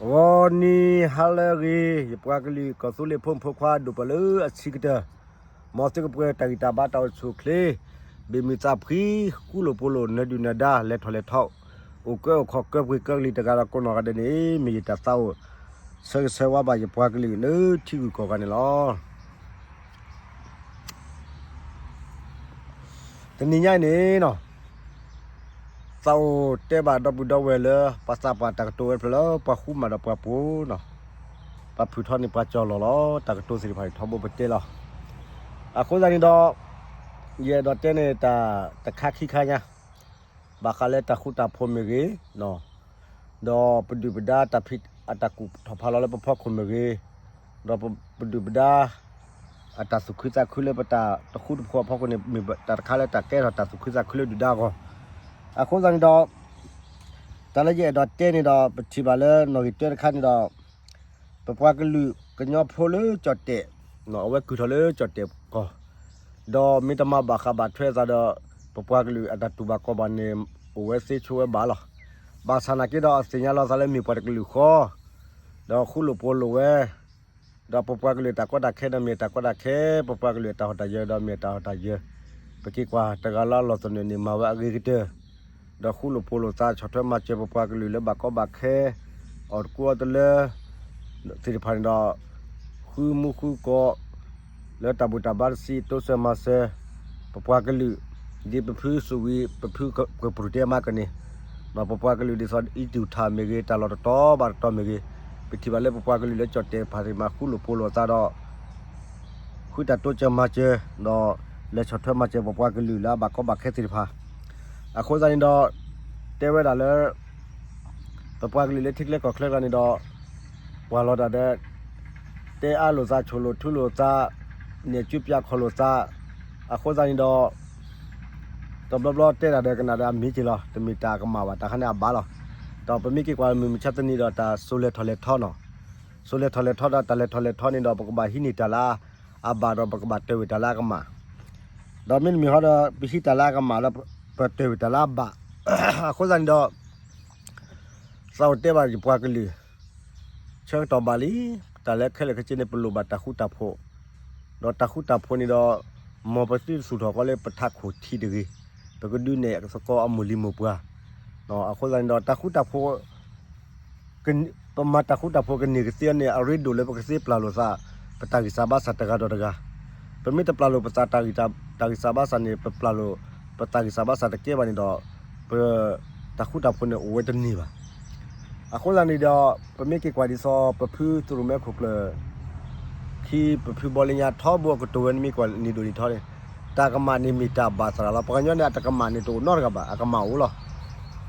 ဂီၤနံၤဟါလၢအဂ့ၤ ယပှၤကလုာ်ကီၢ်သူလ့ၤဖိမုၣ်ဖိခွါဒိၣ်ပှၤလၢအဆံးကတၢၢ်, မ်သုကပှဲၤတၢ်ဂံၢ်တၢ်ဘါတၢ်အိၣ်ဆူၣ်အိၣ်ချ့, ဘ့ၣ်မုာ်သးဖှံ, ဃူလိာ်ဖိးလိာ် နၢၤဒုၣ်နၢၤဒါ လဲၤထီၣ်လဲၤထီ, အိၣ်ကၢအိၣ်ခီၣ်ကၢပှ့ၤကၢကလံၤတဂၤဒီးကိးနီၢ်ဂၤဒဲးန့ၣ် မ့ၢ်ယတၢ်သးအိၣ် ဆၢဂ့ၤဆၢဝါဘၣ်ယပှၤကလုာ်လၢထံဂုၤကီၢ်ဂၤန့ၣ်လီၤ. တနံၤညါအံၤန့ၣ်နီၤ, သးအိၣ်တဲဘၣ်ဒီပုၢ်ဒီဝဲၢ်လၢ ပှၤသးပှၢ်တၢ်ကတိၤဝဲတဖျၢၣ်လၢ ပှၤဃူမးဒီးပှၤပိာ်နီၤ, ပှၤဖုၣ်ထီၣ်န့ၢ်ပှၤကၠီၣ်လီၤလီၤ, တၢ်ကတိၤသ့ၣ်တဖၣ်န့ၣ် ထီဘိပတဲလီၤ. အဃိသတးန့ၣ်ဒီး ယအဲၣ်ဒိးတဲန့ၢ်တၢ်တခါခံခါညါ ဘၣ်ဃးလၢတၢ်ဃူတၢ်ဖိးမ့ၢ်ဂ့ၤ, ဒီးပဒုၣ်ပဒါတၢ်ဖံးအတၢ်ကူၣ်ထီၣ်ဖးလီၤလၢပဖီခိၣ်မ့ၢ်ဂ့ၤ, ဒီးပဒုၣ်ပဒါ အတၢ်သူၣ်ခုသးခုလၢပတၢ်တဃူတဖိးအဖီခိၣ်န့ၣ် မ့ၢ်တၢ်တခါလၢတၢ်ကဲထီၣ်တၢ်သူၣ်ခုသးခုလၢဒုၣ်ဒါအဂီၢ်. အဃိသတးန့ၣ်ဒီး တၢ်လၢယအဲၣ်ဒိးတဲန့ၣ်ဒီး ပထံၣ်ဘၣ်လၢနီၣ်ဂံၢ်တၢတခါန့ၣ်ဒီး ပပှၤကလုာ်ကညီဖိလၢကၠီၣ်တဲာ်, အဝဲကုၢ်ထီၣ်လၢကၠီၣ်တဲာ်ကီၢ်, ဒီးမ့ၢ်တမၤဘၣ်ဃးဘၣ်ထွဲအသးဒီး ပပှၤကလုာ်အတၢ်တူၢ်ဘၣ်ခီၣ်ဘၣ်န့ၣ် အိၣ်ဝဲသ့ဆိဝဲဘၣ်လီၤ. ဘၣ်ဆၣ်နာ်က့ဒီးအသ့ၣ်ညါလီၤသးလၢမ့ၢ်ပှၤတကလုာ်ဃီ, ဒီးဃူလိာ်ဖိးလိာ်ဝဲ, ဒီးပပှၤကလုာ်တၢ်ကီတၢ်ခဲဒီးမ့ၢ်တၢ်ကီတၢ်ခဲ, ပပှၤကလုာ်အတၢ်ဟီၣ်တၢ်ယၢၤဒီးမ့ၢ်တၢ်ဟီၣ်တၢ်ယၢၤ, ပက့ၤကွၢ်တဂၤလၢအလီၢ်သနၢၣ်န့ၣ် မၤဝဲအဂ့ၤကတၢၢ် ဒီးဃူလိာ်ဖိးလိာ်သး ဆီၣ်ထွဲမၤစၢၤပပှၤကလုာ်လၢဘၣ်ကီဘၣ်ခဲ, အီၣ်တကူအီတလၢ သ့ၣ်တဖၣ်န့ၣ်ဒီး ဃုမူဃုကီး လၢတၢ်ဘူၣ်တၢ်ဘါတဆံး တိစၢၤမၤစၢၤ ပပှၤကလုာ်, ဒ်ပဖုစူးဝံၤ ပဖုကပြုၢ်တဲမၤကန့ၢ်, ဒီးပပှၤကလုာ်ဒ်သိးအံၤတူၢ်ထၣ်မ့ၢ်ဂ့ၤ တၢ်လီၢ်တတီၤဘၣ်တတီၤမ့ၢ်ဂ့ၤ, ပထံၣ်ဘၣ်လၢပပှၤကလုာ်လၢကၠီၣ်တဲာ်တဖၣ်သ့ၣ်မၤဃူလိာ်ဖိးလိာ်သးဒီး ဃုတၢ်တိစၢၤမၤစၢၤ, ဒီးလဲၤဆီၣ်ထွဲမၤစၢၤပပှၤကလုာ်လၢအဘၣ်ကီဘၣ်ခဲသ့ၣ်တဖၣ်. အဃိသတးန့ၣ်ဒီး တဲဝဲဒၣ်လၢ ပပှၤကလုာ်လၢထံချၢကီၢ်ချၢကျါန့ၣ်ဒီး ပှၤလီၤတၢ်ဒီး တဲအါလိာ်သး ဆိၣ်လိာ်ထုလိာ်သး နဲၣ်ကူပျးခီၣ်လိာ်သး, အဃိသတးန့ၣ်ဒီး တဘျီဘျီတဲတၢ်ဒီးကနၣ်ဒီးအမ့ၢ်က့ၤလီၤ, တမ့ၢ်တၢ်ကမၣ်ဘၣ် တၢ်ခါန့ၣ်အဘၣ်လီၤ. ဒီးပမ့ၢ်က့ၤကွၢ်မုၢ်မဆါတနံၤဒီးတၢ်စိၤလဲၤထီၣ်လဲၤထီနီၤ, စိၤလဲၤထီၣ်လဲၤထီဒီးတၢ်လဲၤထီၣ်လဲၤထီန့ၣ်ဒီး ပကဘၣ်ဟံးန့ၢ်တၢ်လၢအဘၣ်ဒီးပကဘၣ်တၢၢ်ဝဲတၢ်လၢအကမၣ်, ဒီးမ့တမ့ၢ်ဟီဒီး ပဟံးတၢ်လၢအကမၣ်ဒီး ပတၢၢ်ဝဲတၢ်လၢအဘၣ်. အဃိသတးန့ၣ်ဒီး သးအိၣ်တဲဘၣ်ယပှၤကလုာ် ဆၢကတီၢ်ဘၣ်လံ, တၢ်လၢခဲလၢာ်ခဲဆ့န့ၣ် ပလိၣ်ဘၣ်တၢ်ဃူတၢ်ဖိး, ဒီးတၢ်ဃူတၢ်ဖိးန့ၣ်ဒီး မ်ပသုတသူၣ်ထီၣ်ဃီလၢပထးခိၣ်ထံတဂ့ၤ, ပကဒုးနဲၣ်သကိးအမိၢ်လံၤမိၢ်ပှၢ်, အဃိသတးန့ၣ်ဒီးတၢ်ဃူတၢ်ဖိး ပမၤတၢ်ဃူတၢ်ဖိးကန့ၢ်ကသ့အီၤန့ၣ် အရ့ဒိၣ်လၢပကသ့ပျၢ်လိာ်သး ပတၢ်ဂံၢ်စၢ်ဘါစၢ်တဂၤဒီးတဂၤ, ပမ့ၢ်တပျၢ်လိာ်ပသး တၢ်ဂံၢ်စၢ်ဘါစၢ်န့ၣ် ပပျၢ်လိာ် ပတၢ်ဂံၢ်စၢ်ဘါစၢ်တကဲဘၣ်န့ၣ်ဒီး ပ တၢ်ဃူတၢ်ဖိးန့ၣ်အိၣ်ဝဲတန့ၢ်ဘၣ်. အဃိသတးန့ၣ်ဒီး ပမ့ၢ်က့ၤကွၢ်ဒ်သိး ပဖုသုးရိၣ်မဲခိၣ်ကျၢၢ် ခံပဖုဘီလၢညါထီဘိအကတိၤဝဲ နမ့ၢ်ကွၢ်နံၤဒိၣ်နံၤထီန့ၣ် တၢ်ကမၣ်န့ၣ်မ့ၢ်တၢ်ဘၣ်သရၣ်လီၤ. ပှၤကညီန့ၣ် အတကမၣ်န့ၣ်တအိၣ်နီတဂၤဘၣ်, အကမၣ်အိၣ်လီၤ.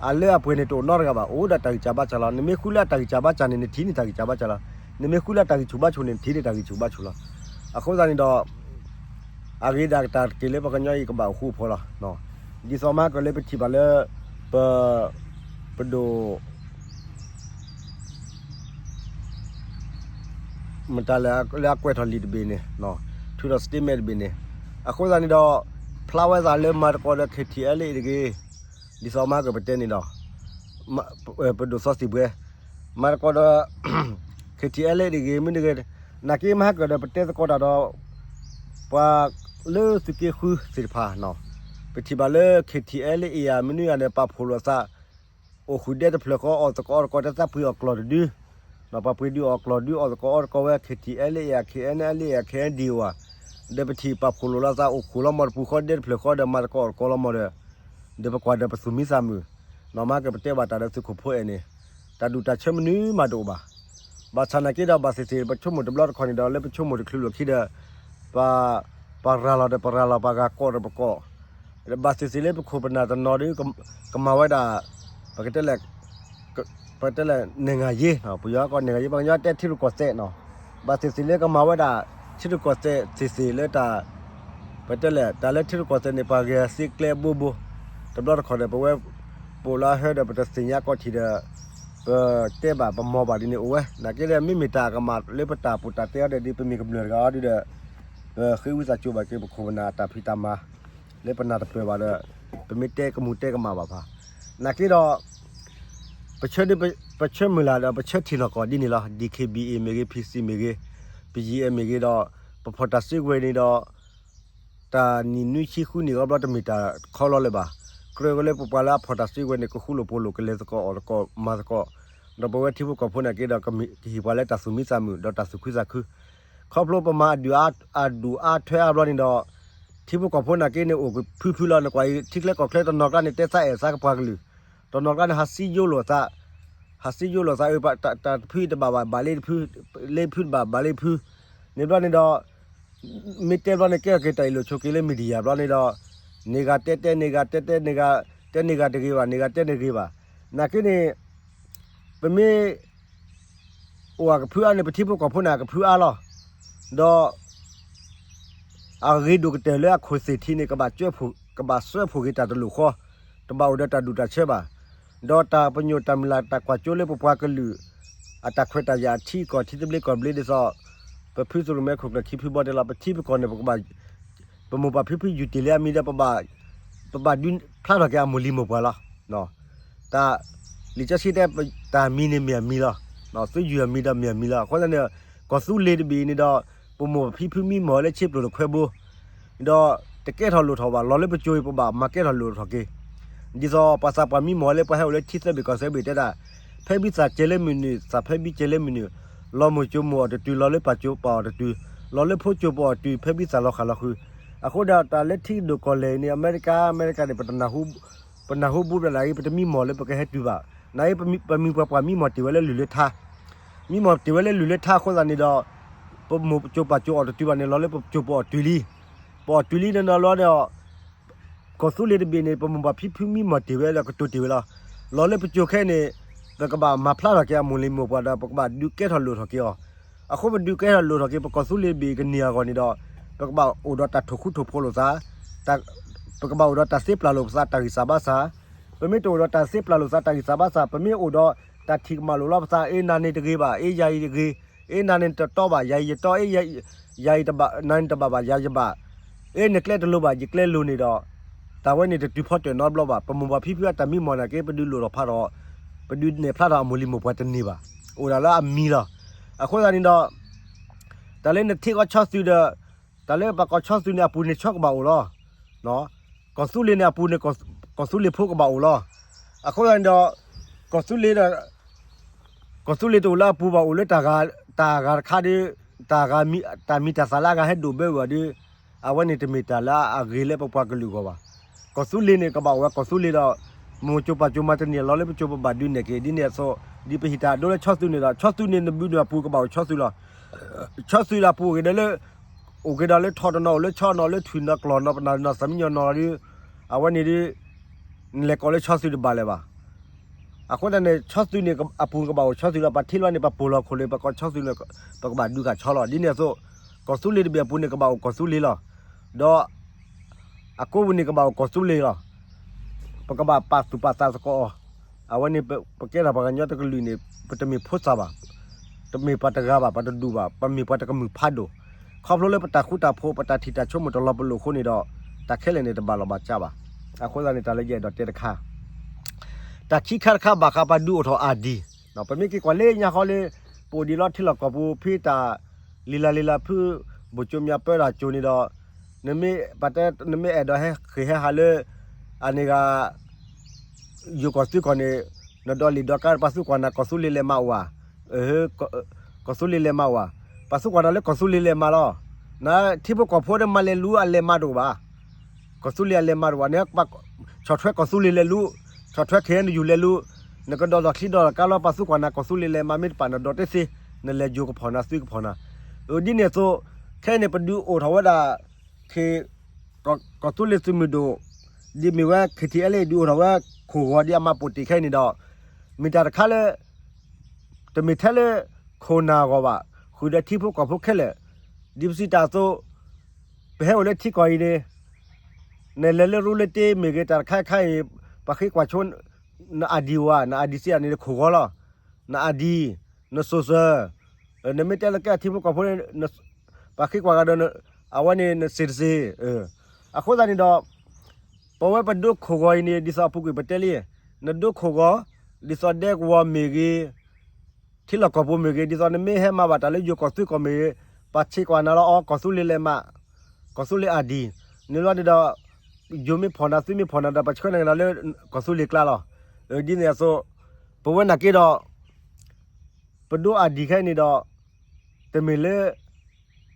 အလၢအပှဲၤန့ၣ်တအိၣ်နီတဂၤဘၣ်, အိၣ်ဒၣ်တၢ်ဂံၢ်စၢ်ဘါစၢ်လီၤ. နမ့ၢ်ဃုလၢအတၢ်ဂံၢ်စၢ်ဘါစၢ်န့ၣ် နထံၣ်န့ၢ်တၢ်ဂံၢ်စၢ်ဘါစၢ်လီၤ. နမ့ၢ်ဃုလၢအတၢ်ဂံၢ်ဆူၣ်ဘါဆူၣ်န့ၣ် နထံၣ်န့ၢ်တၢ်ဂံၢ်ဆူၣ်ဘါဆူၣ်လီၤ. အဃိသတးန့ၣ်ဒီး အဂ့ၤဒၣ်ကတၢၢ်တက့ၢ်လၢပှၤကညီအံၤကဘၣ်အိၣ်ဃူအိၣ်ဖိးလီၤ. ဒ်သိးမဟါကၢၣ်လၢပထံၣ်ဘၣ်လၢ ပ ပဒိၣ် မတၤလဲၣ်လၢအကွဲးထီၣ်လံာ်တဘ့ၣ်န့ၣ်, ထုးထီၣ် statement တဘ့ၣ်န့ၣ်, အဃိသတးန့ၣ်ဒီး ဖျါဝဲသးလၢမၤသကိးဒီး KTLA တဂ့ၤ, ဒ်သိးမဟါကၢၣ်ပတဲန့ၣ်ဒီး ပဒိၣ်စီၤစံၣ်ဘှဲ မၤသကိးဒီး KTLA တဂ့ၤ မ့ၢ်တဂ့ၤ, နာ်က့မဟါကၢၣ်ဒီးပတဲသကိးတၢ်ဒီး ပှၤလၢသုးက့ဃုသ့ၣ်တဖၣ်, ပထံၣ်ဘၣ်လၢ KTLA အံၤ မနုၤအံၤန့ၣ် ပာ်ဖှိၣ်လိာ်သး အိၣ်ဃုာ်ဒဲတဖျၢၣ်ဃီ အီၣ်သကိးအီၣ်သကိး တသးပှ့ၤအီၣ်ကျီၢ်တဒု, ဒီးပှၤပှ့ၤဒုးအီၣ်ကျီၢ်ဒုး အီၣ်သကိးအီၣ်သကိးဝဲ KTLA ဧါ KNLA ဧါ KNDO ဧါ, ဒီးပထံၣ်ပာ်ဖှိၣ်လိာ်လီၤသး အိၣ်ဃုာ်လီၤမီၢ်တပူၤဃီဒဲတဖျၢၣ်ဃီဒီး မၤသကိးအီၣ်သကိးလီၤမီၢ်ဒီး, ဒီးပကွၢ်ဒီးပသူၣ်မံသးမုာ်, နီၢ်မၤကၢၣ်ပတဲဘၣ်တၢ်ဒီးသုးခိၣ်ဖိအဲၣ်န့ၣ်, တၢ်ဒူၣ်တၢ်ဆၢမနုၤမးတအိၣ်ဘၣ်. ဘၣ်ဆၣ်နာ်က့ဒီးဘၣ်သ့ၣ်သ့ၣ် ပဆိကမိၣ်တဘျီတခီၣ်န့ၣ်ဒီး လၢပဆိကမိၣ်တချုးလိာ်ခံဒီး ပ ပရၤလီၤဒီးပရၤလီၤ ပဂၤကိးဒီးပကိး, ဘၣ်သ့ၣ်သ့ၣ်လၢပခိၣ်ပနၢ်တနီၤဒီး ကမၤဝဲဒၣ် ပကတဲလဲၣ် ပတဲလဲၣ် နိုင်ငံရေး, ပယီၤကိး နိုင်ငံရေး ပှၤကညီတဲထံရူၢ်ကီၢ်သဲးနီၤ, ဘၣ်သ့ၣ်သ့ၣ်လၢကမၤဝဲဒၣ် ထံရူၢ်ကီၢ်သဲးသ့ၣ်သ့ၣ်လၢတၢ် ပတဲလဲၣ် တၢ်လၢထံရူၢ်ကီၢ်သဲးန့ၣ် ပှၤဂဲၤသ့ကျဲဘိဘိ, တဘျီတခီၣ်ဒီး ပဝဲ ပအိၣ်လၢအဟၢဒီး ပတသ့ၣ်ညါကီၢ်ထံးဒီး ပတဲဘၣ်ပမၤဘၣ်ဒ်န့ၣ်အိၣ်ဝဲ, နာ်က့ဒီး မ့မ့ၢ်တၢ်ကမၣ်လၢပတၢ်ပူၤတၢ်တဲအီၤဒီး ဒ်ပမ့ၢ်ကမျၢၢ်တဂၤအီၤဒ်ဒီး ပဃ့ဝံသးစူၤဘၣ်က့ၤ ပခိၣ်ပနၢ်အတၢ်ဖံးတၢ်မၤ လၢပနၢ်တပၢၢ်ဘၣ်ဒီး ပမ့ၢ်တဲကမူၣ်တဲကမၣ်ဘၣ်ဖၣ်, နာ်က့ဒီး ပ ပဆၢဒ်ပ ပဆၢမုၢ်လၢ်ဒီး ပဆၢထံၣ်နီၢ်ကီၢ်ဒ်န့ၣ်လီၤ. ဒံၣ်ခ့ၣ်ဘံၣ်အ့ၣ်မ့ၢ်ဂ့ၤ, ဖံစံၣ်မ့ၢ်ဂ့ၤ, ပယံၣ်အဲၣ်မ့ၢ်ဂ့ၤဒီး ပဖီၣ်တၢ်စုကဝဲၤန့ၣ်ဒီး တၢ်နံၣ်နွံဆံဃုနံၣ်အဘျီ တမ့ၢ်တၢ်ခီလီၤလၢၤဘၣ်. ကြၢးကလၢပပှၤလၢအဖီၣ်တၢ်စုကဝဲၤန့ၣ် ကဃူလိာ်ဖိးလိာ် ကလဲၤသကိးအီၣ်သကိးမၤသကိး, ဒီးပဝဲထံဖိကီၢ်ဖိနာ်က့ဒီး ကမ့ၢ်ကဟ့ၣ်ပှၤလၢတၢ်သူၣ်မံသးမုာ် ဒီးတၢ်သူၣ်ခုသးခု, ခီဖျိပမၤအဒုၣ်အါ အဒုၣ်အါထွဲအါဘျီန့ၣ်ဒီး ထံဖိကီၢ်ဖိနာ်က့န့ၣ် အိၣ်ကဖုဖုလီၤ. နကွၢ်အံၤ ထံချၢကီၢ်ချၢတနီၤကျါန့ၣ် တဲသးအဲၣ်သးကပှၤကလုာ်, တနီၤကျါန့ၣ် ဟးစံယိလိာ်သး, ဟးစံယိလိာ်သး အၢ တၢ်တဖုအံၤတဘၣ်ဘၣ် ဘၣ်လၢတဖု, လၢဖုတဘၣ်ဘၣ်လၢဖု, န့ၣ်ဘျီန့ၣ်ဒီး မ့ၢ်တဲဘျီန့ၣ် ကဲထီၣ်က့ၤတၢ်အ့ၣ်လိာ်ဆိးက့ၤလၢ media ဘျီန့ၣ်ဒီး န့ၢ်ဂၤတဲတဲ န့ၢ်ဂၤတဲတဲ န့ၢ်ဂၤတဲန့ၢ်ဂၤတဂ့ၤဘၣ် န့ၢ်ဂၤတဲန့ၢ်ဂ့ၤဘၣ်. နာ်က့န့ၣ် ပမ့ၢ် အိၣ်အကဖုအါန့ၣ် ပထံဖိကီၢ်ဖိန့ၣ်အကဖုအါလီၤ. ဒီး အဂ့ၤဒိၣ်ကတၢၢ်လၢအခိၣ်သ့ၣ်ထံန့ၣ် ကဘၣ် ကဘၣ်စွဲဖှိၣ်က့ၤတၢ်တလိၣ်ဃီ, တဘၣ်အိၣ်ဒီးတၢ်ဒူၣ်တၢ်ဆၢဘၣ်. ဒီးတၢ်ပညိၣ်တၢ်မုၢ်လၢ်တၢ်ကွၢ်စိလၢပပှၤကလုာ် အတၢ်ခွဲးတၢ်ယာ်အထံအကီၢ် ထံသဘျ့ကီၢ်သဘျ့ဒ်သိး ပဖုသရၣ်မဲခိၣ်ကျၢၢ်ခံဖုဘီတဲလီၤ ပထံပကီၢ်န့ၣ် ပကဘၣ် ပမိၢ်ပၢ်ဖံဖုယူၢ်တ့ၢ်လံအမံၤဒီး ပဘၣ် ပဘၣ်ဒုးဖျါထီၣ်က့ၤအမိၢ်လံၤမိၢ်ပှၢ်လီၤ. တၢ် လံာ်စီဆှံတဲ တၢ်မံၤန့ၣ်မ့ၢ်အမံၤလီၤ. သုယူၢ်အမံၤဒီးမ့ၢ်အမံၤလီၤ. အဃိသတးန့ၣ် ကီၢ်သူလ့ၤတဘ့ၣ်န့ၣ်ဒီး ပမိၢ်ပၢ်ဖံဖုမံမီၢ်လၢဆ့ပျိၢ်တခွဲဘိ ဒီးတကဲထီၣ်လိၣ်ထီၣ်ဘၣ် လီၤလၢပစိၤအံၤ ပဘၣ်မၤကဲထီၣ်လိၣ်ထီၣ်က့ၤ ဒ်သိးပှၤသးပှၢ်မံမီၢ်လၢပှၤဟဲအိၣ်လၢထံသၢဘ့ၣ်ကီၢ်သၢဘ့ၣ်တဲဒၣ် ဖဲဘံသးကဲလၢမုၢ်နုာ် သးဖဲဘံကဲလၢမုၢ်နုာ် လီၤမိၢ်စိၤမိၢ်အီၤတတုၤ လီၤလၢပၢ်စိၤပၢ်အီၤတတုၤ လီၤလၢဖိစိၤဖိအီၤတတုၤ ဖဲဘံသးလီၤဃာ်လီၤဃုာ်. အဃိဒီးတၢ်လၢထံဒိၣ်ကီၢ်လဲၢ်အံၤန့ၣ် အမဲရကၤ အမဲရကၤန့ၣ် ပတနၢ်ဟူ ပနၢ်ဟူဘူးဘၣ်လၢအံၤ ပတမံမီၢ်လၢပကဟဲတုၤဘၣ်. နာ်အံၤ ပမံၤပှၤပှၢ်မံမီၢ်တ့ၢ်ဝဲလၢလုၢ်လၢထါ မံမီၢ်တ့ၢ်ဝဲလၢလုၢ်လၢထါအဃိသတးန့ၣ်ဒီး ပမိၢ်စိၤပၢ်စိၤအီၤတတုၤဘၣ်န့ၣ် လီၤလၢပစိၤပအီၤတုၤလံ. ပအီၤတုၤလံန့ၣ်ဒီးလီၤဒီး ကီၢ်သူလ့ၤတဘ့ၣ်န့ၣ် ပမိၢ်ပၢ်ဖံဖုမံမီၢ်တ့ၢ်ဝဲဒီးကတိၤတ့ၢ်ဝဲလီၤ. လီၤလၢပစိၤခဲအံၤန့ၣ် ပကဘၣ်မၤဖျါထီၣ်က့ၤအမိၢ်လံၤမိၢ်ပှၢ်ဒီး ပကဘၣ်ဒုးကဲထီၣ်လိၣ်ထီၣ်က့ၤအီၤ. အဃိပဒုးကဲထီၣ်လိၣ်ထီၣ်က့ၤ ပကီၢ်သူလ့ၤတဘ့ၣ်ကန့ၢ်အဂီၢ်န့ၣ်ဒီး ပကဘၣ်အိၣ်ဒီးတၢ်ထိၣ်ဃူထိၣ်ဖိးလိာ်သး ပကဘၣ်အိၣ်ဒီးတၢ်သ့ပျၢ်လိာ်ပသးတၢ်ဂံၢ်စၢ်ဘါစၢ်. ပမ့ၢ်တအိၣ်ဒီးတၢ်သ့ပျၢ်လိာ်သးတၢ်ဂံၢ်စၢ်ဘါစၢ် ပမ့ၢ်အိၣ်ဒီးတၢ်ထံၣ်ကမၣ်လိာ်လီၤပသး အ့ နၤန့ၣ်တဂ့ၤဘၣ် အ့ ယၤအံၤတဂ့ၤ အ့ နၤန့ၣ်တတီဘၣ် ယၤအံၤယတီ အ့ ယၤအံၤတဘၣ် နၤန့ၣ်တဘၣ်ဘၣ် ယၤယဘၣ် အ့ နကျဲတလိၤဘၣ် ယကျဲလိၤန့ၣ်ဒီး တၢ်ဝဲန့ၣ်တတုၤဖီတၢၣ်နီတဘျီဘၣ်. ပမိၢ်ပၢ်ဖံဖုအတၢ်မံမီၢ်နာ်က့ ပဒုးလိၣ်ထီၣ်ဖးထီၣ် ပဒုးနဲၣ်ဖျါထီၣ်အမိၢ်လံၤမိၢ်ပှၢ်တန့ၢ်ဘၣ်. အိၣ်ဒၣ်လၢအမံၤလီၤ. အဃိသတးန့ၣ်ဒီး တၢ်လၢနထံကီၢ်ဆီသုးဒီး တၢ်လၢပှၤကိးဆီသုးန့ၣ် အပူၤန့ၣ်ဆီကဘၣ်အိၣ်လီၤ. ကီၢ်သူလ့ၤန့ၣ်အပူၤန့ၣ် ကီၢ်သူလ့ၤဖိကဘၣ်အိၣ်လီၤ. အဃိသတးန့ၣ်ဒီး ကီၢ်သူလ့ၤဒီး ကီၢ်သူလ့ၤတအိၣ်လၢအပူၤဘၣ် အိၣ်လၢတၢ်ဂၤ တၢ်ဂၤတခါဒီး တၢ်ဂၤမံ တၢ်မံၤတၢ်သၣ်လၢအဂၤဟဲဒိၣ်ဘၢဝဲဒီး အဝဲန့ၣ်တမ့ၢ်တၢ်လၢအဂ့ၤလၢပပှၤကလုာ်အဂီၢ်ဘၣ်. ကီၢ်သူလ့ၤန့ၣ် ကဘၣ်အိၣ်ဝဲကီၢ်သူလ့ၤဒီး မိၢ်စိၤပၢ်စိၤမၤတန့ၢ် လီၤလၢပစိၤပဘၣ်ဒုးနဲၣ်က့ၤ ဒ်န့ၣ်အသိး ဒ်ပဟ့ၣ်တၢ်အဒိလၢဆီသုးန့ၣ်ဒီး ဆီသုးန့ၣ် နဘုန့ၣ်အပူၤကဘၣ်အိၣ်ဆီသုးလီၤ. ဆီသုးဒီးအပူၤအိၣ်က့ၤဒီးလၢ အိၣ်က့ၤဒီးလၢထီၣ်တနီၤ အိၣ်လၢဆီနီၤ လၢထွံၣ်နီၤ ကျီၢ်နီၤ ပနၢ်နီၤသးမံညီၤနီၤဒီး အဝဲန့ၣ်ဒီး နလဲၤကိးလၢဆီသုးတဘၣ်လၢၤဘၣ်. အဃိသတးန့ၣ် ဆီသုးန့ၣ် အပူၤကဘၣ်အိၣ်ဆီသုးလီၤ. ပှၤထံလီၤန့ၣ် ပှၤပိာ်လီၤခိၣ်လၢ ပှၤကိးဆီသုးန့ၣ် ပကဘၣ်ဒုးဃာ်ဆီလီၤ. ဒ်န့ၣ်အသိး ကီၢ်သူလ့ၤတဘ့ၣ်အပူၤန့ၣ် ကဘၣ်အိၣ်ကီၢ်သူလ့ၤလီၤ. ဒီး အကိးပူၤန့ၣ်ကဘၣ်အိၣ်ကီၢ်သူလ့ၤလီၤ. ပကဘၣ်ပာ်သူၣ်ပာ်သးသကိးအီၤ. အဝဲန့ၣ် ပကဲထီၣ်ပှၤကညီတကလုာ်န့ၣ် ပတမ့ၢ်ဖိသၣ်ဘၣ်, တမ့ၢ်ပှၤတဂၤဘၣ်, ပှၤတဒူၣ်ဘၣ်, ပမ့ၢ်ပှၤတကမုၢ်ဖးဒိၣ်. ခီဖျိလၢပတၢ်ဃူတၢ်ဖိး ပတၢ်ထံၣ်တၢ်ဆိကမိၣ်တလီၤပလိာ်အဃိန့ၣ်ဒီး တၢ်ခဲလၢာ်န့ၣ်တဘၣ်လီၤဘၣ်စးဘၣ်. အဃိသတးန့ၣ် တၢ်လၢယအဲၣ်ဒိးတဲတခါ တၢ်ခံခါတခါဘၣ်ဃးပှၤဒုးအိၣ်ထီၣ် ID ပမ့ၢ်က့ၤကွၢ်လၢညါဃီလၢ ပအိၣ်ဒံးလီၤထံလီၢ်ကီၢ်ပူၤ ဖဲတၢ်လံၤလၢ်လံၤလၢ်ဖု ဘိၣ်ကၠိမၠးပၢတၢ်ကၠိန့ၣ်ဒီး နမ့ၢ်ပတဲ နမ့ၢ်အဲၣ်ဒိးဟဲဃ့ၢ်ဟဲဟးလၢ အန့ၣ်ဂၤ ယိၤကီၢ်သုးကီၢ်န့ၣ် နဒီးလံာ်ဒီးကါ ပှၤသံကွၢ်နၤ ကီၢ်သူလ့ၤလဲၤမၤအိၣ်ဧါ, ကီၢ်သူလ့ၤလဲၤမၤအိၣ်ဧါ, ပှၤသံကွၢ်နၤလၢကီၢ်သူလ့ၤလဲၤမၤလီၤ. နထံဖိကီၢ်ဖိဒီးမၤလဲၤလူအလဲၤမၤတအိၣ်ဘၣ်. ကီၢ်သူလ့ၤအလဲၤမၤတအိၣ်ဘၣ်န့ၣ် ဆီၣ်ထွဲကီၢ်သူလ့ၤလဲၤလူ, ဆီၣ်ထွဲ KNU လဲၤလူ, နကဒီးလီၢ်ချံဒီးလီၢ်ကါလီၤ ပှၤသံကွၢ်နၤ ကီၢ်သူလ့ၤလဲၤမၤမ့ၢ်တပာ် နဒီးတသ့, နလဲၤယိၤကဖီၣ်နၤ သံကဖီၣ်နၤ. ဒ်န့ၣ်အသိး ခဲအံၤန့ၣ် ပဒုးအိၣ်ထီၣ်ဝဲဒၣ် ခ့ ကီၢ်သူလ့ၤသုးမုၢ်ဒိၣ် ဒ်မ့ၢ်ဝဲ KTLA ဒုးအိၣ်ထီၣ်ဝဲ ခိၣ်ဂီၤဒ်အမၤပိာ်တ့ၢ်ခဲအံၤန့ၣ်ဒီး မ့ၢ်တၢ်တခါလၢ တမ့ၢ်ထဲလၢ ခိၣ်နၢ်အဂီၢ်ဘၣ်, ဃုာ်ဒီးထံဖိကီၢ်ဖိခဲလၢာ်, ဒ်ပစံးတၢ်အသိး ပဟဲအိၣ်လၢထံကီၢ်အံၤန့ၣ် နလဲၤလၢရူလၢတ့မ့ၢ်ဂ့ၤ တၢ်တခါခါအံၤ ပှၤဃ့ကွၢ်ဆိ န ID ဝဲ န ID စံးန့ၣ် နခိၣ်ဂီၤလီၤ, န ID, န social, နမ့ၢ်တဲလၢကဲထံဖိကီၢ်ဖိန့ၣ် ပှၤဃ့ကွၢ်ဂၤဒီး အဝဲန့ၣ် န citizen. အဃိသတးန့ၣ်ဒီး ပဝဲပဒိခိၣ်ဂီၤအံၤန့ၣ် ဒ်သိးအပူၤကွံာ်ပတဲလံ, နဒိခိၣ်ဂီၤ, န ဒ်သိးဒဲကဝီၤမ့ၢ်ဂ့ၤ, ထံလီၢ်ကီၢ်ပူၤမ့ၢ်ဂ့ၤ, ဒ်သိးနမ့ၢ်ဟဲမၤဘၣ်တၢ်လၢယိၤကီၢ်သုးကီၢ်မ့ၢ်ဂ့ၤ, ပှၤဆ့ကွၢ်နၤလီၤ အီၤ ကီၢ်သူလ့ၤလဲၤမး, ကီၢ်သူလ့ၤ ID, နလီၤန့ၣ်ဒီး ယိၤမ့ၢ်ဖီၣ်နၤ သုမ့ၢ်ဖီၣ်နၤဒီး ပှၤဆှၢနၤလၢ ကီၢ်သူလ့ၤကျါလီၤ. ဒ်န့ၣ်အသိး ပဝဲနာ်က့ဒီး ပဒိ ID ခဲအံၤန့ၣ်ဒီး တမ့ၢ်လၢ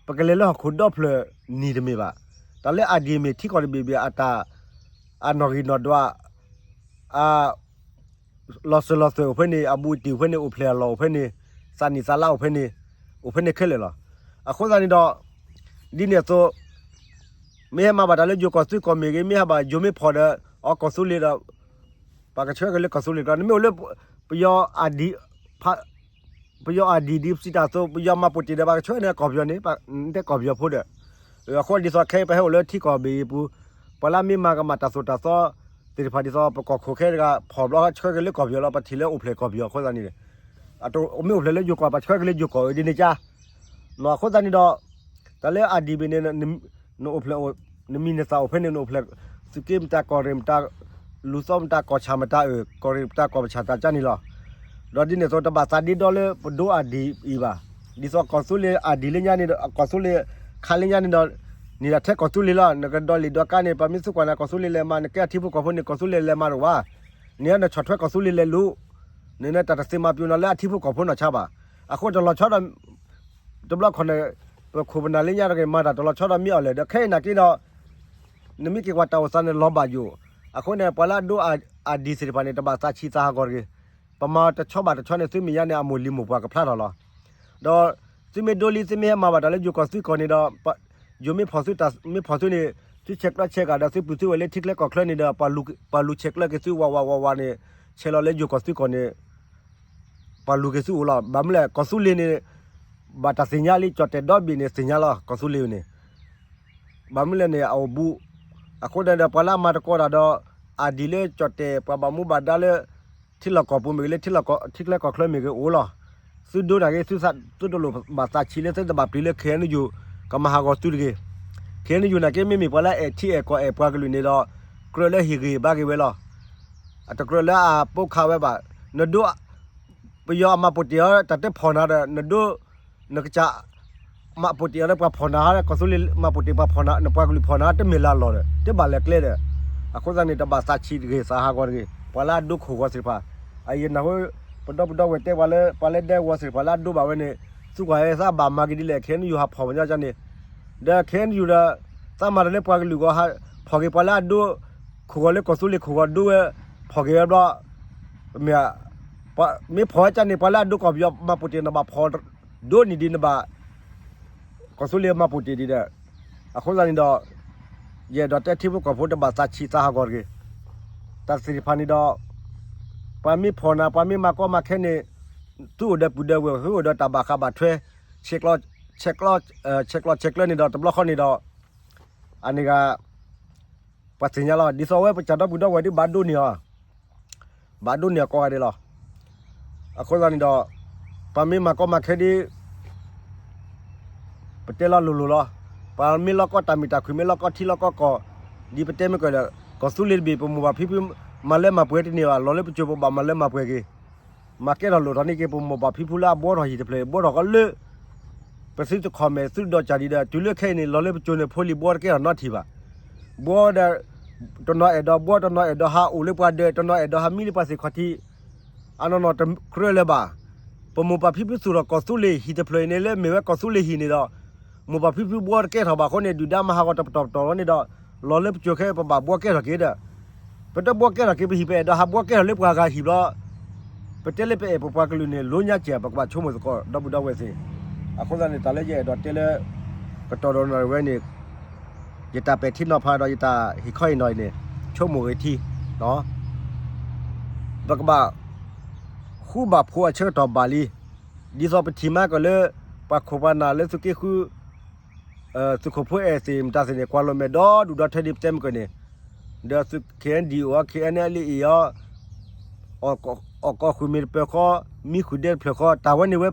ပကလဲၤလၢဟီၣ်ခိၣ်ဒီဖျၢၣ်နံၤတမ့ၢ်ဘၣ်. တၢ်လၢ ID မ့ၢ်ထံကီၢ်တဘ့ၣ်ဘ့ၣ်အတၢ် အနီၣ်ဂံၢ်နီၣ်ဒွး အ လီၤစၢၤလီၤသွဲၣ်အိၣ်ဖဲန့ၣ်, အဘူးအတံၢ်အိၣ်ဖဲန့ၣ်, အိၣ်ဖျဲၣ်အလီၢ်အိၣ်ဖဲန့ၣ်, သးနံၣ်သးလါအိၣ်ဖဲန့ၣ်, အိၣ်ဖဲန့ၣ်ခဲလၢာ်လီၤ. အဃိသတးန့ၣ်ဒီး ဒ်န့ၣ်အသိး မ့ၢ်ဟဲမၤဘၣ်တၢ်လၢယိၤကီၢ်သုးကီၢ်မ့ၢ်ဂ့ၤ, မ့ၢ်ဟဲဘၣ်ယိၤမ့ၢ်ဖီၣ်ဒီး အီၤ ကီၢ်သူလ့ၤဒီး ပှၤကဆှၢက့ၤလၢကီၢ်သူလ့ၤကျါ, နမ့ၢ်အိၣ်လၢ ပယီၤ ID, ပယီၤ ID ဒ်ပစံးတၢ်အသိး ပယီၤမၤပိာ်တ့ၢ်ဒီး ပှၤကဆှၢန့ၢ်ကီၢ်ပယီၤန့ၣ်, နတဲကီၢ်ပယီၤဖိဒီး, အဃိဒ်သိးခဲအံၤပဟဲအိၣ်လၢထံကီၢ်ဘ့ၣ်အပူၤ, ပှၤလၢအမ့ၢ်မၤကမၣ်တၢ်သိၣ်တၢ်သီသ့ၣ်တဖၣ်ဒ်သိး ပကီၢ်ခိၣ်ခဲတဂၤ ဖီၣ်ဘျီဆှၢက့ၤလၢကီၢ်ပယီၤလီၤ, ပှၤထံၣ်လၢအိၣ်ဖျဲၣ်ကီၢ်ပယီၤအဃိသတးန့ၣ်, မ့ၢ်အိၣ်ဖျဲၣ်လၢယိၤကီၢ် ပှၤဆှၢက့ၤလၢယိၤကီၢ်အံၤဒ်န့ၣ်ကါ အဃိသတးန့ၣ်ဒီး တၢ်လၢ ID ဘ့ၣ်န့ၣ် နအိၣ်ဖျဲၣ် နမံၤနသၣ်အိၣ်ဖဲန့ၣ် နအိၣ်ဖျဲၣ် သုးက့မတၤ ကီၢ်ရ့ၣ်မတၤ လူၤသီမတၤ ကီၢ်ဆၣ်မတၤအၢၣ် ကီၢ်ရ့ၣ်မတၤ ကီၢ်ဆၣ်တၢ်ကါန့ၣ်လီၤ. ဒီးဒ်န့ၣ်အသိး တဘၣ်သးဒ့ဒီလၢပဒိ ID အံၤဘၣ်. ဒ်သိးကီၢ်သူလ့ၤ ID လၢညါန့ၣ်ဒီး ကီၢ်သူလ့ၤခးလၢညါန့ၣ်ဒီး န့ၣ်ဒၣ်ထဲကီၢ်သူလ့ၤလီၤ. နကဒိးလံာ်ဒိးကါန့ၣ် ပှၤမ့ၢ်သံကွၢ်နၤ ကီၢ်သူလ့ၤလဲၤမၤ နကဲအထံဖိကီၢ်ဖိန့ၣ် ကီၢ်သူလ့ၤလဲၤမၤတဝါ န့ၣ်နဆီၣ်ထွဲကီၢ်သူလ့ၤလဲၤလူၤ, န့ၣ်နတၢ်တသ့မၤပျီနီၤလၢအထံဖိကီၢ်ဖိနီၢ်ဆါဘၣ်. အဃိတလီၤဆီဒီး တဘျီခီန့ၣ် ပခိၣ်ပနၢ်လၢညါတဂ့ၤ မၤတၢ်တလီၤဆီဒီးမ့ၢ်အီၤလဲၣ်. ဒီးခဲအံၤနာ်က့ဒီး နမ့ၢ်က့ၤကွၢ်တၢ်အိၣ်သးန့ၣ်လီၤဘၣ်ယိၣ်. အဃိန့ၣ် ပှၤလၢအဒိ ID သ့ၣ်တဖၣ်န့ၣ် တဘၣ်သးဆံးသးဟးဂီၤတဂ့ၤ. ပမၤတဆီဘၣ်တဆီန့ၣ် သုမဲာ်ညါန့ၣ် အမိၢ်လံၤမိၢ်ပှၢ်ကဖျါထီၣ်လီၤ. ဒီးသုမ့ၢ်ဒိလံ သုမ့ၢ်ဟဲမၤဘၣ်တၢ်လၢယိၤကီၢ်သုးကီၢ်န့ၣ်ဒီး ယိၤမ့ၢ်ဖီၣ်သုတၢ် မ့ၢ်ဖီၣ်သုန့ၣ် သုဆဲးကျိးဆဲးကၤဒီး သုပုၢ်သုဝဲၢ်လၢထံချၢကီၢ်ချၢန့ၣ်ဒီး ပှၤလူၤဆဲးကျိးက့ၤသုဝးဝးဝးဝးန့ၣ် ဆဲးလီၤလၢယိၤကီၢ်သုးကီၢ်န့ၣ် ပှၤလူၤက့ၤသုအိၣ်လီၤ. ဘၣ်မနုၤလဲၣ် ကီၢ်သူလ့ၤန့ၣ် ဘၣ်တၢ်သ့ၣ်ညါလံ ကၠီၣ်တဲၣ်ဒီဘ့ၣ်န့ၣ် သ့ၣ်ညါလီၤ ကီၢ်သူလ့ၤန့ၣ် ဘၣ်မနုၤလဲၣ်န့ၣ် အအိၣ်ဘူး. အဃိန့ၣ်ဒီး ပှၤလၢအမၤသကိးတၢ်ဒီး ID လၢကၠီၣ်တဲၣ် ပှၤဘၣ်မူဘၣ်ဒါလၢ ထံလီၢ်ကီၢ်ပူၤမ့ၢ်ဂ့ၤ လၢထံချၢကီၢ်ချၢမ့ၢ်ဂ့ၤ အိၣ်လီၤ. သုဒိနာ်က့ သုတလိၣ်ဘၣ်သးဆံးလၢသုတဘၣ်ပျံၤလၢ KNU ကမၤဟးဂီၤသုတဂ့ၤ. KNU နာ်က့ မ့မ့ၢ်ပှၤလၢအအဲၣ်ထံအဲၣ်ကီၢ်အဲၣ်ပှၤကလုာ်န့ၣ်ဒီး ကြၢးလၢဟ့ၣ်ဂံၢ်ဘါက့ၤဝဲလီၤ. အတကြၢးလၢအပိာ်ခးဝဲဘၣ်. နဒိ ပယီၤအမၤပိာ်တ့ၢ်အီၤ တၢ်တဖီၣ်နၤဒီး နဒိ နကစၢ် မၤပိာ်တ့ၢ်အီၤလၢပှၤဖီၣ်နၤ ကီၢ်သူလ့ၤမၤပိာ်တ့ၢ်ပှၤဖီၣ်နၤ နပှၤကလုာ်ဖီၣ်နၤ တမ့ၢ်လၢအလီၢ်ဒီး တဘၣ်လဲၤကျဲဒီး အဃိသတးန့ၣ် တဘၣ်သးဆံးတဂ့ၤ သးဟးဂီၤတဂ့ၤ ပှၤလၢအဒိခိၣ်ဂီၤသ့ၣ်တဖၣ်. အယနၢ်ဟူ ပဒီပုၢ်ဒီဝဲၢ်တဲပှၤလၢ ပှၤလၢဒဲကဝီၤသ့ၣ်တဖၣ်လၢအဒိဘၣ်ဝဲန့ၣ် သုကွၢ်ဟဲသးဘၣ်မၤက့ၤဒ်လဲၣ် KNU ဟးဖီၣ်ဝဲညါန့ၣ် ဒီး KNU ဒီး သးမၤတၢ်လၢပှၤကလုာ်ဂီၢ် ဖီၣ်က့ၤပှၤလၢအဒိ ခိၣ်ဂီၤလၢကီၢ်သူလ့ၤခိၣ်ဂီၤဒိဝဲ ဖီၣ်က့ၤဝဲဘျီ မ့ၢ် မ့ၢ်ဖီၣ်ဝဲကၢ်န့ၣ် ပှၤလၢအဒိကီၢ်ပယီၤမၤပိာ်တ့ၢ် နဘၣ်ဖီၣ်ဒိနံၣ်ဒံး နဘၣ် ကီၢ်သူလ့ၤမၤပိာ်တ့ၢ်ဒံးဒီး အဃိသတးန့ၣ်ဒီး ယအဲၣ်ဒိးတဲထံဖိကီၢ်ဖိတဘၣ်သးဆံးသးဟးဂီၤတဂ့ၤ. တၢ်သ့ၣ်တဖၣ်န့ၣ်ဒီး ပှၤမ့ၢ်ဖီၣ်နၤ ပှၤမ့ၢ်မၤကီမၤခဲန့ၣ် သုအိၣ်ဒီးပုၢ်ဒီးဝဲၢ် သုအိၣ်ဒီးတၢ်ဘၣ်ဃးဘၣ်ထွဲ ဆဲးကျိး ဆဲးကျိးဆဲးကျၢန့ၣ်ဒီး တဘျီဃီန့ၣ်ဒီး အန့ၣ်ဂၤ ပှၤသ့ၣ်ညါလီၤ. ဒ်သိးဝဲပစၢ်ဒီပုၢ်ဒီဝဲၢ်ဒ်ဘၣ်ဒိန့ၢ်အီၤ ဘၣ်ဒိန့ၢ်အီၤကိးဂၤဒဲးလီၤ. အဃိသတးန့ၣ်ဒီး ပှၤမ့ၢ်မၤကီမၤခဲဒ် ပတဲလီၤလိၤလိၤလီၤ. ပှၤမ့ၢ်လီၢ်ကီတၢ်မုာ်တၢ်ခုၣ် မ့ၢ်လီၢ်ကီထံလီၢ်ကီကီၢ် ဒ်ပတဲမ့ၢ်ကီးဒီး ကီၢ်သူလ့ၤတဘ့ၣ် ပမိၢ်ပၢ်ဖံဖု မၤလၢမၤပှဲၤတန့ၢ်ဘၣ် လီၤလၢပစိၤပဘၣ်မၤလၢမၤပှဲၤက့ၤ မၤကဲထီၣ်လိၣ်ထီၣ်န့ၢ်က့ၤ ပမိၢ်ပၢ်ဖံဖုလၢအဘှီထီၣ်ဟံၣ်တဖျၢၣ် ဘှီထီၣ်ကီးလၢ ပသုတခီၣ်မဲာ်သုတဒီးကၢ်ဒံးဒီး တုၤလၢခဲအံၤန့ၣ် လီၤလၢပစိၤန့ၣ် ဖိလံၤဘှီတကဲထီၣ်နီတထံၣ်ဘၣ်. ဘှီဒီး တနီၤအဲၣ်ဒိးဘှီ တနီၤအဲၣ်ဒိးဟးအိၣ်လၢပှၤဒၢး တနီၤအဲၣ်ဒိးဟးမံလၢပှၤသ့ၣ်ခီၣ်ထံး အနီၢ်နီၢ်တကြၢးလၢၤဘၣ်. ပမိၢ်ပၢ်ဖံဖုသူၣ်ထီၣ်ကီၢ်သူလ့ၤဟံၣ်တဖျၢၣ်အံၤန့ၣ် လၢမ့ၢ်ဝဲကီၢ်သူလ့ၤဟံၣ်န့ၣ်ဒီး မိၢ်ပၢ်ဖံဖုဘှီတကဲထီၣ်ဘၣ်အဃိန့ၣ် ဒုၣ်ဒါမၤဟးဂီၤတပတီၢ်ပတီၢ်လီၤန့ၣ်ဒီး လီၤလၢပစိၤခဲအံၤ ပဘၣ်ဘှီကဲထီၣ်က့ၤဒီး ပတဘှီကဲထီၣ်က့ၤပဟံၣ် ပအဲၣ်ဒိးဟးဘှီကဲထီၣ်လၢပှၤဂၤဟံၣ်ဘျီ ပတဲလၢပအဲၣ်ပပှၤကလုာ်န့ၣ် လိညါစဲး ပကဘၣ်ဆိကမိၣ်သကိး ဒီပုၢ်ဒီဝဲၢ်သ့ၣ်. အဃိသတးန့ၣ် တၢ်လၢယအဲၣ်ဒိးတဲလၢ ကတီၢ်ဒီးနီၢ်ဝဲန့ၣ် ယတၢ်ပဲာ်ထံနီၤဖးဒီးယတၢ်ဟ့ၣ်ခီအံၤနီၤအံၤန့ၣ် ဆိကမိၣ်ဂ့ၤထံ ပကဘၣ် ဃူဘၣ်ဖိးအဆၢကတီၢ်ဘၣ်လံ. ဒ်သိးပထံၣ်မးကီးလၢ ပှၤခိၣ်ပှၤနၢ်လၢသုးက့ဃု သုးခိၣ်ဖိအဲၣ်သ့ၣ်မတၤသ့ၣ်န့ၣ် ကွၢ်လိာ်မဲာ်ဒီဒူၣ်ဒီထၢဒ်ပတဲမ့ၢ်ကီးန့ၣ်, ဒီးသုး KNDO အီၤ KNLA အီၤ အီၣ်ကီၢ်ဃုာ်မ့ၢ်တပၢၤဃီ, မံဃုာ်ဒဲတဖျၢၣ်ဃီ, တၢ်ဝဲန့ၣ်ဝဲ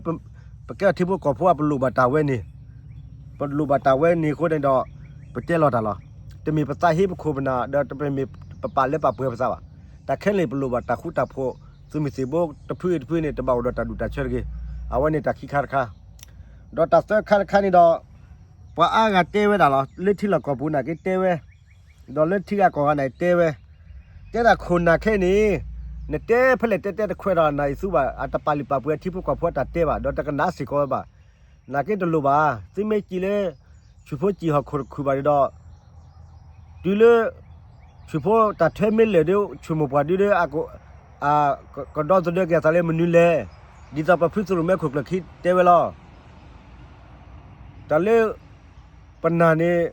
ပကဲထံဖိကီၢ်ဖိအ ပလိၣ်ဘၣ်တၢ်ဝဲန့ၣ်, ပလိၣ်ဘၣ်တၢ်ဝဲန့ၣ်အဃိန့ၣ်ဒီး ပတဲလီၤတၢ်လီၤ. တမ့ၢ်ပသးဟ့ပခိၣ်ပနၢ် ဒီးတမ့ၢ်ပပာ်လၢပာ်ပှဲၤပသးဘၣ်. တၢ်ခဲလၢာ်ပလိၣ်ဘၣ်တၢ်ဃူတၢ်ဖိး သုးမုၢ်သံၣ်ဘိတဖုအံၤတဖုန့ၣ် တဘၣ်အိၣ်ဒီးတၢ်ဒူၣ်တၢ်ဆၢတဂ့ၤ. အဝဲန့ၣ်တၢ်ခံခါတခါ, ဒီးတၢ်သၢခါတခါန့ၣ်ဒီး ပှၤအါဂၤတဲဝဲဒၣ်လီၤ. လၢထံလီၢ်ကီၢ်ပူၤနာ်က့တဲဝဲ, ဒီးလၢထံဂၤကီၢ်ဂၤနာ်က့တဲဝဲ, တဲဒၣ်ခိၣ်နၢ်ခဲအံၤန့ၣ် နတဲဖဲလဲၣ်တဲတဲတခွဲးဒီးနၤအံၤသူဘၣ်, အတပာ်လုၢ်ပာ်ပှ့ၤအထံဖိကီၢ်ဖိအတၢ်တဲဘၣ်, ဒီးတကနၣ်စ့ၢ်ကီးဝဲဘၣ်. နာ်က့တလိၣ်ဘၣ်, သုမ့ၢ်စံးလၢ ဆူၣ်ဖိစံးဟီၣ်ခိၣ်တခုၣ်ဘၣ်ဒီး တုၤလၢ ဆူၣ်ဖိတၢ်ထွဲမ့ၢ်လၢာ်ဒီး ဆူၣ်မိၢ်ပှၢ်ဒုဒီး ကဒီသဒၢက့ၤအသးလၢမနုၤလဲၣ်. ဒ်သိးပဖုသရိၣ်မဲခိၣ်ကျၢၢ်ခံတဲဝဲလီၤ. တၢ်လၢ ပနၢ်န့ၣ်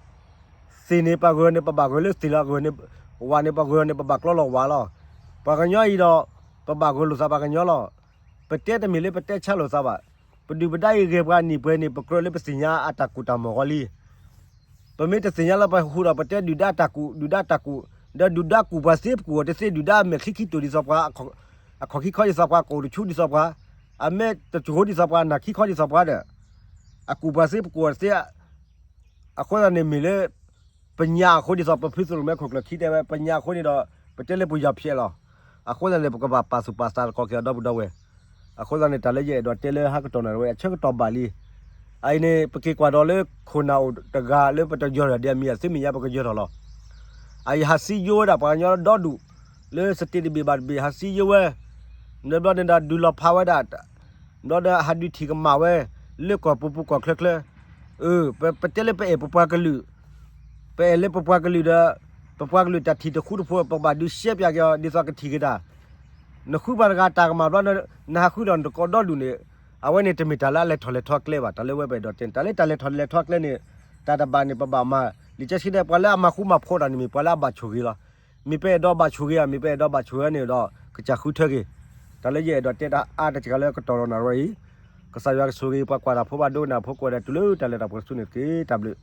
သ့ၣ်န့ၣ်ပဂၢၢ်န့ၣ် ပဘၣ်ဂၢၢ်လၢသ့ၣ်လီၤ, ဂၢၢ်န့ၣ် ဝၣ်န့ၣ်ပဂၢၢ်န့ၣ် ပဘၣ်ကျီလီၤဝၣ်လီၤ. ပှၤကညီအံၤဒီး ပဘၣ်ဂၢၢ်လိာ်သးပှၤကညီလီၤ. ပတဲတမ့ၢ်လၢပတဲဆါလိာ်သးဘၣ်. ပဒုၣ်ပဒါအံၤဂဲၤပှၤနံၣ်ပှဲၤနံၣ် ပကြၢးလၢပသ့ၣ်ညါအတၢ်ကူၣ်တၢ်မီၢ်ဂီၤလံ. ပမ့ၢ်တသ့ၣ်ညါလၢပဟူဒီး ပတဲဒုၣ်ဒါတၢ်ကူၣ် ဒုၣ်ဒါတၢ်ကူၣ်, ဒီးဒုၣ်ဒါကူၣ်ပှၤသ့ပကူၣ်အီၤတသ့ ဒုၣ်ဒါအမဲာ်ခံခံတိၢ်ဒ်သိးပှၤ အခီၣ်ခံခီဒ်သိးပှၤ ကအိၣ်တဆူဒ်သိးပှၤ, အမဲာ်တကၠိၤဒ်သိးပှၤ နၢ်ခံခီဒ်သိးပှၤဒီး အကူၣ်ပှၤသ့ပကူၣ်အီၤတသ့. အဃိသတးန့ၣ်မ့ၢ်လၢ ပညါအဃိဒ်သိး ပဖုသရိၣ်မဲခိၣ်ကျၢၢ်ခံတဲဝဲ ပညါအဃိန့ၣ်ဒီး ပတဲလၢပယီၤဖျဲးလီၤ. အဃိသတးန့ၣ် ပကဘၣ်ပာ်သူၣ်ပာ်သးသကိးက့ၤအီၤဒီပုၢ်ဒီဝဲၢ်. အဃိသတးန့ၣ် တၢ်လၢယအဲၣ်ဒိးတဲလၢဟါကတီၢ်နၣ်ရံၣ်ဝဲ အဆၢကတီၢ်ဘၣ်လံ. အအံၤန့ၣ် ပက့ၤကွၢ်ဒီးလၢခိၣ်နၢ်အိၣ်တဂၤလၢပတယၢၤထီၣ်ဒံးအမံၤ အသုမ့ၢ်ညါပကယၢၤထီၣ်လီၤ. အအံၤဟးသံယိဝဲဒၣ်ပှၤကညီဒီဒူၣ် လၢစတ့တဘ့ၣ်ဘၣ်တဘ့ၣ် ဟးသံယိဝဲ, နဘျီန့ၣ်ဒီးဒုးလီၤဖးဝဲဒၣ် ဘျီဒီးဟးဒုးထံၣ်ကမၣ်ဝဲ လၢကီၢ်ပူၤပူၤကီၢ်ချၢချၢ. ပတဲလၢပအဲၣ်ပပှၤကလုာ်, ပအဲၣ်လၢပပှၤကလုာ်ဒီး ပပှၤကလုာ်တၢ်ထံၣ်တဃူတဖိး ပကဘၣ်ဒုးရှဲပၠးက့ၤအီၤ ဒ်သိးကထံၣ်က့ၤတၢ်. နဃုပှၤတဂၤတၢ်ကမၣ်ဘျီ နဟးဃုဒီးနတကိးဒီဒူၣ်န့ၣ်, အဝဲန့ၣ်တမ့ၢ်တၢ်လၢအလဲၤထီၣ်လဲၤထီကျဲဘၣ်. တၢ်လၢပအဲၣ်ဒိးတဲန့ၣ် တၢ်လၢတၢ်လဲၤထီၣ်လဲၤထီကျဲန့ၣ် တၢ်တဘၣ်န့ၣ် ပဘၣ်မၤလံာ်စီဆှံတဲ ပှၤလၢအမၤဃူမၤဖိးတၢ်န့ၣ်မ့ၢ်ပှၤလၢအဘၣ်ဆိၣ်ဂ့ၤလီၤ. မ့ၢ်ပအဲၣ်ဒိးဘၣ်ဆိၣ်ဂ့ၤဧါ, မ့ၢ်ပအဲၣ်ဒိးဘၣ်ဆိၣ်ဂ့ၤန့ၣ်ဒီး ကစၢ်ဃုထၢက့ၤ. တၢ်လၢယအဲၣ်ဒိးတဲတၢ်အါတက့ၢ်လၢကတီၢ်ဒီးနၣ်ရံၣ်အံၤ, ကစၢ်ယွၤကဆိၣ်ဂ့ၤပှၤကွၢ်တၢ်ဖိဘၣ်ဒိကနၣ်ဖိကိးဂၤဒဲး တုၤလၢတၢ်လဲၤတၢ်ပှဲၤဆူန့ၣ်တက့ၢ်. တၢ်ဘျုး